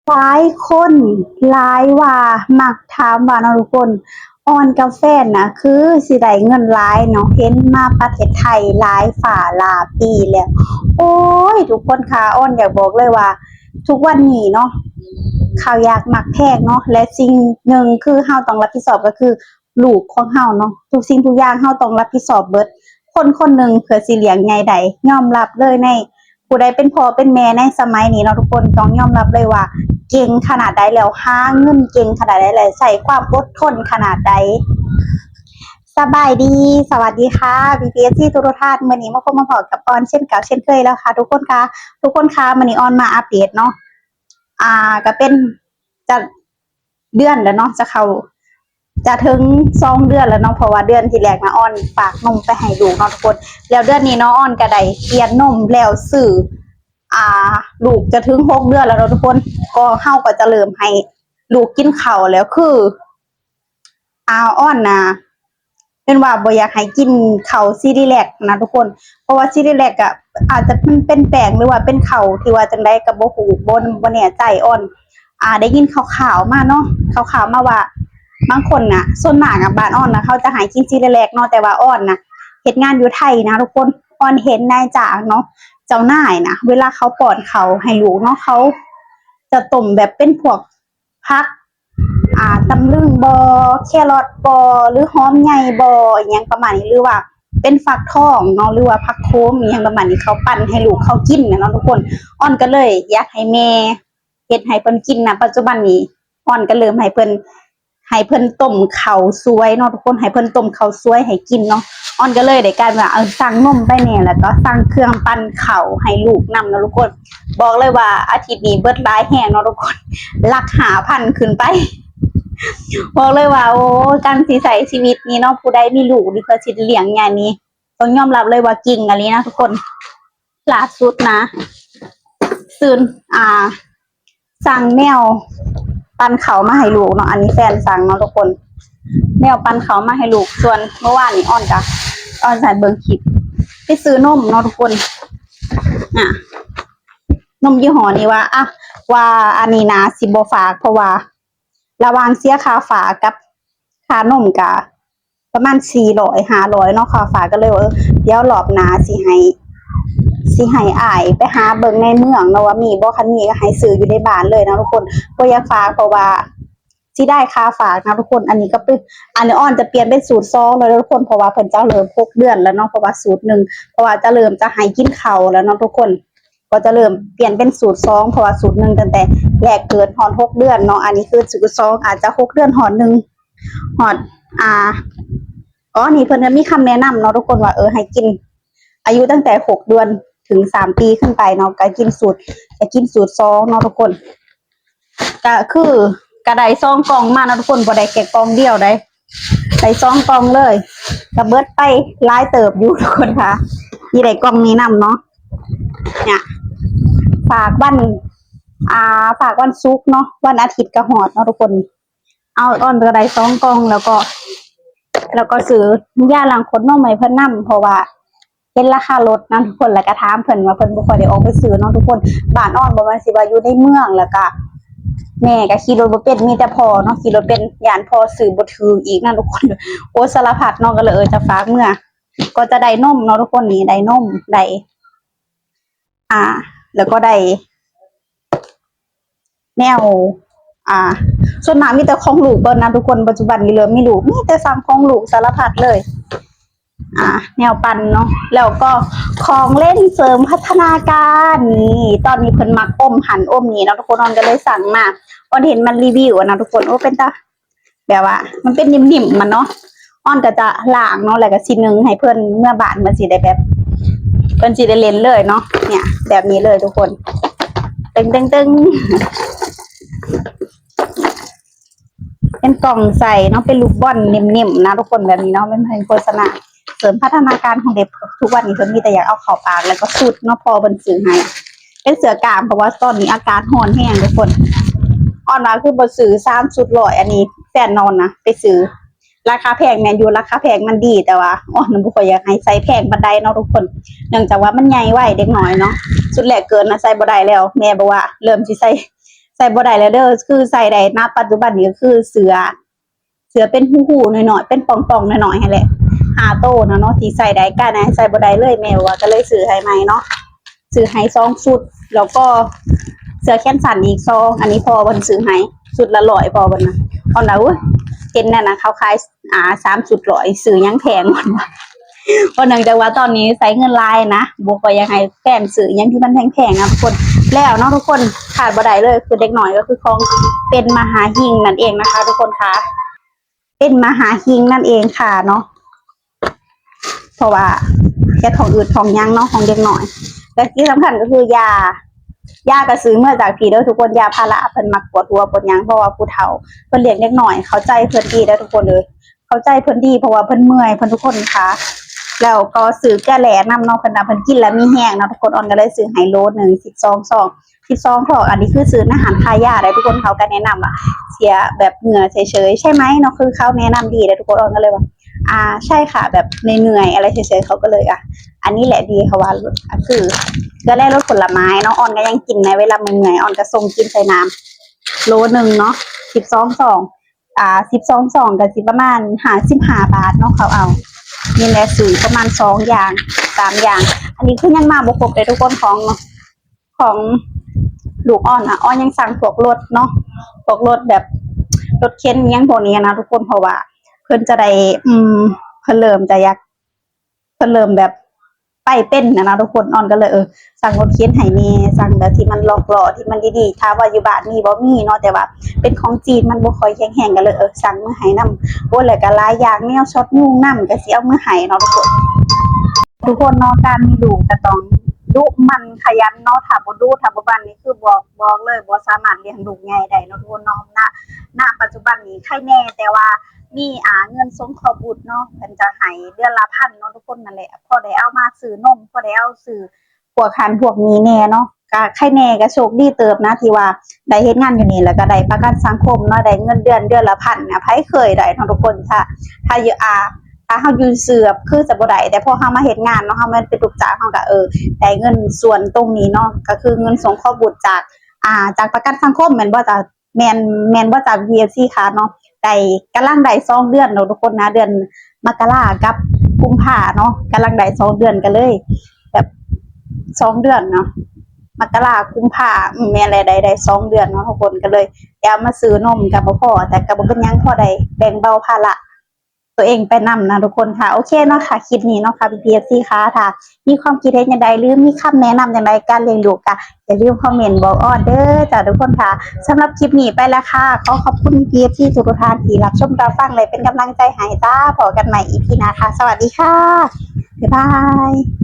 ຫຼາຍຄົນຫຼາຍວ່າ ມັກຖາມວ່າເນາະທຸກຄົນ, ອອນກັບແຟນນະ ຄືຊິໄດ້ເງິນຫຼາຍເນາະ, ເຫັນມາປະເທດໄທຫຼາຍຟ້າຫຼາຍປີແລ້ວ. ໂອ້ຍ ທຸກຄົນຄະ, ອອນຢາກບອກເລີຍວ່າ ທຸກວັນນີ້ເນາະ ເຂົາຢາກມັກແພງເນາະ ແລະ ສິ່ງໜຶ່ງຄືເຮົາຕ້ອງຮັບຜິດຊອບກໍຄືລູກຂອງເຮົາເນາະ, ທຸກສິ່ງທຸກຢ່າງເຮົາຕ້ອງຮັບຜິດຊອບເບິດ. ຄົນຄົນໜຶ່ງເພື່ອຊິລ້ຽງໃຫຍ່ໄດ້ ຍອມຮັບເລີຍໃນ ຜູ້ໃດເປັນພໍ່ເປັນແມ່ໃນສະໄໝນີ້ເນາະທຸກຄົນ ຕ້ອງຍອມຮັບເລີຍວ່າເກັ່ງຂະໜາດໃດ ແລ້ວຫາເງິນເກັ່ງຂະໜາດໃດ ແລະ ໃຊ້ຄວາມອົດທົນຂະໜາດໃດ. ສະບາຍດີ ສະຫວັດດີຄ່ະ ພີ່ໆ ເອັຟຊີ ທຸກໆທ່ານ, ມື້ນີ້ມາພົບມາພໍ້ກັບອອນເຊັ່ນເກົ່າເຊັ່ນເຄີຍແລ້ວຄ່ະທຸກຄົນຄ່ະ. ທຸກຄົນຄ່ະ ມື້ນີ້ອອນມາອັບເດດເນາະ ອ່າ ກະເປັນ ຈະເດືອນແລ້ວເນາະ ຈະເຂົ້າ ຈະເຖິງສອງເດືອນແລ້ວເນາະ ເພາະວ່າເດືອນທີ່ແລກນະ ອອນຝາກນົມໄປໃຫ້ລູກເນາະທຸກຄົນ. ແລ້ວເດືອນນີ້ເນາະ ອອນກະໄດ້ປ່ຽນນົມ ແລ້ວຊື້ ອ່າ ລູກຈະເຖິງຫົກເດືອນແລ້ວເນາະທຸກຄົນ. ກໍເຮົາກໍຈະເລີ່ມໃຫ້ລູກກິນເຂົ້າແລ້ວ ຄື ອ່າ ອອນນະ ເພິ່ນວ່າບໍ່ຢາກໃຫ້ກິນເຂົ້າຊີຣີແລັກນະທຸກຄົນ ເພາະວ່າຊີຣີແລັກກະອາດຈະ ມັນເປັນແປ້ງ ຫຼືວ່າເປັນເຂົ້າທີ່ວ່າຈັ່ງໃດກະບໍ່ຮູ້ ບໍ່ ບໍ່ແນ່ໃຈ. ອອນ ອ່າ ໄດ້ຍິນຂ່າວໆມາເນາະ ຂ່າວໆມາວ່າ ບາງຄົນນະ ສ່ວນມາກອະ ບ້ານອອນນະ ເຂົາຈະໃຫ້ກິນຊີຣີແລັກເນາະ ແຕ່ວ່າອອນນະ ເຮັດງານຢູ່ໄທນະທຸກຄົນ ອອນເຫັນນາຍຈ້າງເນາະ ເຈົ້ານາຍນະ ເວລາເຂົາປ້ອນເຂົ້າໃຫ້ລູກເນາະ ເຂົາຈະຕົ້ມແບບເປັນພວກ ຜັກ ອ່າ ຕຳລຶງບໍ ແຄຣອດບໍ ຫຼືຫອມໃຫຍ່ບໍ ອີ່ຫຍັງປະມານນີ້ ຫຼືວ່າເປັນຟັກທອງເນາະ ຫຼືວ່າຜັກໂຂມ ອີ່ຫຍັງປະມານນີ້ ເຂົາປັ່ນໃຫ້ລູກເຂົາກິນນະເນາະທຸກຄົນ. ອອນກໍເລີຍຢາກໃຫ້ແມ່ເຮັດໃຫ້ເພິ່ນກິນນະ ປັດຈຸບັນນີ້ ອອນກໍເລີ່ມໃຫ້ເພິ່ນ ໃຫ້ເພິ່ນຕົ້ມເຂົ້າສວຍເນາະທຸກຄົນ ໃຫ້ເພິ່ນຕົ້ມເຂົ້າສວຍໃຫ້ກິນເນາະ. ອອນກໍເລີຍໄດ້ກາຍວ່າ ເອີ ສັ່ງນົມໄປແດ່ ແລ້ວກໍສັ່ງເຄື່ອງປັ່ນເຂົ້າໃຫ້ລູກນຳເນາະທຸກຄົນ. ບອກເລີຍວ່າອາທິດນີ້ເບິດຫຼາຍແຮງເນາະທຸກຄົນ ຫຼັກຫ້າພັນຂຶ້ນໄປ. ບອກເລີຍວ່າ ໂອ້ ການຊິໃຊ້ຊີວິດນີ້ເນາະ ຜູ້ໃດມີລູກນີ້ ເພື່ອຊິລ້ຽງໃຫຍ່ນີ້ ຕ້ອງຍອມຮັບເລີຍວ່າເກັ່ງອີ່ຫຼີນະທຸກຄົນ. ລ່າສຸດນະ ຊື້ ອ່າ ສັ່ງແນວປັ່ນເຂົ້າມາໃຫ້ລູກເນາະ ອັນນີ້ແຟນສັ່ງເນາະທຸກຄົນ ແນວປັ່ນເຂົ້າມາໃຫ້ລູກ. ສ່ວນເມື່ອວານນີ້ອອນກະ ອອນໃຫ້ເບິ່ງຄລິບ ໄປຊື້ນົມເນາະທຸກຄົນ ນະ ນົມຍີ່ຫໍ້ນີ້ວ່າ ອ່ະ ວ່າອັນນີ້ນະ ຊິບໍ່ຝາກ ເພາະວ່າ ລະຫວ່າງເສຍຄ່າຝາກກັບຄ່ານົມກະປະມານສີ່ຮ້ອຍ ຫ້າຮ້ອຍເນາະ ຄ່າຝາກ ກໍເລີຍວ່າ ເອີ ດຽວລອບໜ້າຊິໃຫ້ ຊິໃຫ້ອ້າຍໄປຫາເບິ່ງໃນເມືອງເນາະວ່າມີບໍ່ ຄັນມີກໍໃຫ້ຊື້ຢູ່ໃນບ້ານເລີຍເນາະທຸກຄົນ ບໍ່ຢາກຝາກ ເພາະວ່າເສຍດາຍຄ່າຝາກນະທຸກຄົນ. ອັນນີ້ກໍເປັນ ອັນນີ້ອອນຈະປ່ຽນເປັນສູດສອງແລ້ວເນາະທຸກຄົນ ເພາະວ່າເພິ່ນຈະເລີ່ມຫົກເດືອນແລ້ວເນາະ ເພາະວ່າສູດໜຶ່ງ ເພາະວ່າຈະເລີ່ມຈະໃຫ້ກິນເຂົ້າແລ້ວເນາະທຸກຄົນ. ກໍຈະເລີ່ມປ່ຽນເປັນສູດສອງ ເພາະວ່າສູດໜຶ່ງຕັ້ງແຕ່ແລກເກີດຮອດຫົກເດືອນເນາະ ອັນນີ້ຄືສູດສອງ ອາດຈະຫົກເດືອນຮອດໜຶ່ງ ຮອດ ອ່າ ອໍ ນີ້ເພິ່ນກໍມີຄຳແນະນຳເນາະທຸກຄົນວ່າ ເອີ ໃຫ້ກິນອາຍຸຕັ້ງແຕ່ຫົກເດືອນເຖິງສາມປີຂຶ້ນໄປເນາະ ກໍກິນສູດ ກໍກິນສູດສອງເນາະທຸກຄົນ. ກະຄື ກະໄດ້ສອງກ່ອງມາເນາະທຸກຄົນ ບໍ່ໄດ້ແຄ່ກ່ອງດຽວໃດ ໄດ້ສອງກ່ອງເລີຍ ກະເບິດໄປຫຼາຍເຕີບຢູ່ທຸກຄົນຄ່ະ. ນີ້ໄດ້ກ່ອງນີ້ນຳເນາະ ເນຍ ຝາກວັນ ອ່າ ຝາກວັນສຸກເນາະ ວັນອາທິດກະຮອດເນາະທຸກຄົນ. ເອົາ ອອນກໍໄດ້ສອງກ່ອງ ແລ້ວກໍ ແລ້ວກໍຊື້ຢາລ້າງຂົນນົມໃຫ້ເພິ່ນນຳ ເພາະວ່າ ເຫັນລາຄາລົດນະທຸກຄົນ ແລ້ວກະຖາມເພິ່ນວ່າ ເພິ່ນບໍ່ຄ່ອຍໄດ້ອອກໄປຊື້ເນາະທຸກຄົນ. ບ້ານອອນບໍ່ແມ່ນຊິວ່າຢູ່ໃນເມືອງ ແລ້ວກະແມ່ກະຂີ່ລົດບໍ່ເປັນ ມີແຕ່ພໍ່ເນາະຂີ່ລົດເປັນ ຢ້ານພໍ່ຊື້ບໍ່ຖືກອີກນະທຸກຄົນ. ໂອ້ ສາລະພັດເນາະ ກໍເລີຍ ເອີ ຈະຝາກເມືອ ກໍຈະໄດ້ນົມເນາະທຸກຄົນ ນີ້ໄດ້ນົມ ໄດ້ ອ່າ ແລ້ວກໍໄດ້ ແນວ ອ່າ ສ່ວນມາກມີແຕ່ຂອງລູກເບິດນະທຸກຄົນ. ປັດຈຸບັນນີ້ເລີ່ມມີລູກ ມີແຕ່ສັ່ງຂອງລູກສາລະພັດເລີຍ ອ່າ ແນວປັ່ນເນາະ ແລ້ວກໍຂອງເຫຼັ້ນເສີມພັດທະນາການ. ນີ້ ຕອນນີ້ເພິ່ນມັກອົມຫັ້ນອົມນີ້ເນາະທຸກຄົນ ອອນກໍເລີຍສັ່ງມາ ອອນເຫັນມັນຣີວິວນະທຸກຄົນ. ໂອ້ ເປັນຕາ ແບບວ່າມັນເປັນໜິ່ມໆມັນເນາະ ອອນກໍຈະລ້າງເນາະ ແລ້ວກໍຊິໜຶ້ງໃຫ້ເພິ່ນ ເມື່ອບ້ານເພິ່ນຊິໄດ້ແບບ ເພິ່ນຊິໄດ້ເຫຼັ້ນເລີຍເນາະ. ເນຍ ແບບນີ້ເລີຍທຸກຄົນ ຕຶງໆໆ ເປັນກ່ອງໃສ່ເນາະ ເປັນລູກບອນໜິ່ມໆນະທຸກຄົນ ແບບນີ້ເນາະ. ເປັນໂຄສະນາເສີມພັດທະນາການຂອງເດັກ ທຸກວັນນີ້ເພິ່ນມີແຕ່ຢາກເອົາເຂົ້າປາກ ແລ້ວກໍຊຸດເນາະ ພໍ່ເພິ່ນຊື້ໃຫ້ ເປັນເສື້ອກາງ ເພາະວ່າຕອນນີ້ອາກາດຮ້ອນແຮງທຸກຄົນ. ອອນວ່າຄືບໍ່ຊື້ສາມຊຸດຮ້ອຍ ອັນນີ້ແຟນອອນນະໄປຊື້ ລາຄາແພງແມ່ນຢູ່ ລາຄາແພງມັນດີ ແຕ່ວ່າອອນບໍ່ຄ່ອຍຢາກໃຫ້ໃສ່ແພງປານໃດເນາະທຸກຄົນ ເນື່ອງຈາກວ່າມັນໃຫຍ່ໄວ ເດັກນ້ອຍເນາະ. ຊຸດແລກເກີດນະໃສ່ບໍ່ໄດ້ແລ້ວ ແມ່ບອກວ່າເລີ່ມຊິໃສ່ ໃສ່ບໍ່ໄດ້ແລ້ວເດີ ຄືໃສ່ໄດ້ ນະປັດຈຸບັນນີ້ກໍຄືເສື້ອ ເສື້ອເປັນຮູໆນ້ອຍໆ ເປັນປ່ອງໆນ້ອຍໆຫັ້ນແຫຼະ ຫ້າໂຕນະເນາະ ທີ່ໃສ່ໄດ້ ການໃສ່ບໍ່ໄດ້ເລີຍ ແມ່ວ່າກໍເລີຍຊື້ໃຫ້ໃໝ່ເນາະ ຊື້ໃຫ້ສອງຊຸດ ແລ້ວກໍເສື້ອແຂນສັ້ນອີກສອງ ອັນນີ້ພໍ່ເພິ່ນຊື້ໃຫ້ຊຸດລະຮ້ອຍ ພໍ່ເພິ່ນນະ ເພິ່ນວ່າ ໂອ້ຍ ເຫັນນັ້ນນະ ເຂົາຂາຍ ອ່າ ສາມຊຸດຮ້ອຍ ຊື້ຫຍັງແພງ ເພິ່ນວ່າ ເພາະເນື່ອງຈາກວ່າຕອນນີ້ໃຊ້ເງິນຫຼາຍນະ ບໍ່ຄ່ອຍຢາກໃຫ້ແຟນຊື້ຫຍັງທີ່ມັນແພງໆນະທຸກຄົນ ແລ້ວເນາະທຸກຄົນ ຂາດບໍ່ໄດ້ເລີຍ ຄືເດັກນ້ອຍກໍຄືຂອງເປັນມະຫາຫິງນັ້ນເອງນະຄະທຸກຄົນຄະ ເປັນມະຫາຫິງນັ້ນເອງຄ່ະເນາະ ເພາະວ່າແກ້ທ້ອງອືດທ້ອງຫຍັງເນາະຂອງເດັກນ້ອຍ ແລະທີ່ສຳຄັນກໍຄືຢາ ຢາກໍຊື້ເມືອຈາກພີ້ເດີທຸກຄົນ ຢາພາລາ ເພິ່ນມັກປວດຫົວປວດຫຍັງ ເພາະວ່າຜູ້ເຖົ້າເພິ່ນລ້ຽງເດັກນ້ອຍ ເຂົ້າໃຈເພິ່ນດີເດີທຸກຄົນເອີຍ ເຂົ້າໃຈເພິ່ນດີ ເພາະວ່າເພິ່ນເມື່ອຍ ເພິ່ນທຸກຄົນຄະ ແລ້ວກໍຊື້ເກືອແຮ່ນຳເນາະ ເພິ່ນວ່າເພິ່ນກິນແລ້ວມີແຮງເນາະທຸກຄົນ ອອນກໍເລີຍຊື້ໃຫ້ໂລໜຶ່ງ ສິບສອງຊອງ ສິບສອງຊອງ ອັນນີ້ຄືຊື້ໃນຮ້ານຂາຍຢາເດີທຸກຄົນ ເຂົາກໍແນະນຳວ່າເສຍແບບເຫື່ອເສີຍໆ ໃຊ່ໄໝເນາະ ຄືເຂົາແນະນຳດີເດີທຸກຄົນ ອອນກໍເລີຍວ່າ ອ່າ ໃຊ່ຄ່ະ ແບບເມື່ອຍໆ ອະໄລເສຍໆ ເຂົາກໍເລີຍ ອ່າ ອັນນີ້ແຫຼະດີ ເພາະວ່າ ອ່າ ຄືເກືອແຮ່ລົດຜົນລະໄມ້ເນາະ ອອນກໍຍັງກິນໃນເວລາເມື່ອຍໆ ອອນກໍຊົງກິນໃສ່ນ້ຳ ໂລໜຶ່ງເນາະ ສິບສອງຊອງ ອ່າ ສິບສອງຊອງກໍຊິປະມານຫ້າສິບຫ້າບາດເນາະ ເຂົາເອົາ ນີ້ແຫຼະ ຊື້ປະມານສອງຢ່າງ ສາມຢ່າງ ອັນນີ້ຄືຍັງມາບໍ່ຄົບເດ້ທຸກຄົນ ຂອງ ຂອງລູກອອນນະ ອອນຍັງສັ່ງພວກລົດເນາະ ພວກລົດແບບລົດເຂັນຫຍັງພວກນີ້ນະທຸກຄົນ ເພາະວ່າເພິ່ນຈະໄດ້ ອືມ ເພິ່ນເລີ່ມຈະຢາກ ເພິ່ນເລີ່ມແບບໄປເປັນນະນະທຸກຄົນ ອອນກໍເລີຍ ເອີ ສັ່ງລົດເຂັນໃຫ້ແດ່ ສັ່ງແບບທີ່ມັນລັອກລໍ້ທີ່ມັນດີໆ ຖາມວ່າຢູ່ບ້ານມີບໍ່? ມີເນາະ ແຕ່ວ່າເປັນຂອງຈີນ ມັນບໍ່ຄ່ອຍແຂງແຮງ ກໍເລີຍ ເອີ ສັ່ງມາໃຫ້ນຳ ໂອ້ ແລ້ວກໍຫຼາຍຢ່າງ ແນວຊັອດຍຸງນຳ ກໍຊິເອົາມາໃຫ້ເນາະທຸກຄົນ ທຸກຄົນເນາະ ການມີລູກກໍຕ້ອງດຸໝັ່ນຂະຫຍັນເນາະ ຖ້າບໍ່ດຸ ຖ້າບໍ່ໝັ່ນນີ້ຄືບອກ ບອກເລີຍ ບໍ່ສາມາດລ້ຽງລູກໃຫຍ່ໄດ້ເນາະທຸກຄົນເນາະ ນະ ນະປັດຈຸບັນນີ້ໄຄແນ່ ແຕ່ວ່າມີ ອ່າ ເງິນສົງເຄາະບຸດເນາະ ເພິ່ນຈະໃຫ້ເດືອນລະພັນເນາະທຸກຄົນ ນັ້ນແຫຼະ ພໍໄດ້ເອົາມາຊື້ນົມ ພໍໄດ້ເອົາຊື້ພວກຫັ້ນພວກນີ້ແດ່ເນາະ ກະໄຄແນ່ ກະໂຊກດີເຕີບນະ ທີ່ວ່າໄດ້ເຮັດງານຢູ່ນີ້ ແລ້ວກະໄດ້ປະກັນສັງຄົມເນາະ ໄດ້ເງິນເດືອນເດືອນລະພັນນະ ໃຜເຄີຍໄດ້ເນາະທຸກຄົນ ຖ້າ ຖ້າຢູ່ ອ່າ ຖ້າເຮົາຢູ່ຊື່ແບບຄືຈະບໍ່ໄດ້ ແຕ່ພໍເຮົາມາເຮັດງານເນາະ ເຮົາມາເປັນລູກຈ້າງ ເຮົາກະ ເອີ ໄດ້ເງິນສ່ວນຕົງນີ້ເນາະ ກະຄືເງິນສົງເຄາະບຸດຈາກ ອ່າ ຈາກປະກັນສັງຄົມແມ່ນບໍ່? ຈາກ ແມ່ນ ແມ່ນບໍ່? ຈາກ ພີເອັຟຊີ ຄາດເນາະ ໄດ້ ກຳລັງໄດ້ສອງເດືອນເນາະທຸກຄົນນະ ເດືອນມະກະລາກັບກຸມພາເນາະ ກຳລັງໄດ້ສອງເດືອນ ກໍເລີຍແບບສອງເດືອນເນາະ ມະກະລາ ກຸມພາ ອືມ ແມ່ນແຫຼະ ໄດ້ ໄດ້ສອງເດືອນເນາະທຸກຄົນ ກໍເລີຍໄດ້ເອົາມາຊື້ນົມກໍບໍ່ພໍ ແຕ່ກໍບໍ່ເປັນຫຍັງ ພໍໄດ້ແບ່ງເບົາພາລະ ຕົວເອງໄປນຳນະທຸກຄົນຄ່ະ ໂອເຄເນາະຄ່ະ ຄລິບນີ້ເນາະຄ່ະ ພີເອັຟຊີ ຄ່ະ ຖ້າມີຄວາມຄິດເຫັນຈັ່ງໃດ ຫຼື ມີຄຳແນະນຳຈັ່ງໃດ ການລ້ຽງລູກກະຢ່າລືມຄອມເມັນບອກອອນເດີຈ້າທຸກຄົນຄ່ະ ສຳລັບຄລິບນີ້ໄປລະຄ່ະ ຂໍຂອບຄຸນ ພີເອັຟຊີ ທຸກໆທ່ານທີ່ຮັບຊົມຮັບຟັງ ແລະ ເປັນກຳລັງໃຈໃຫ້ຈ້າ ພໍ້ກັນໃໝ່ ອີພີ ໜ້າຄ່ະ ສະຫວັດດີຄ່ະ ບາຍບາຍ.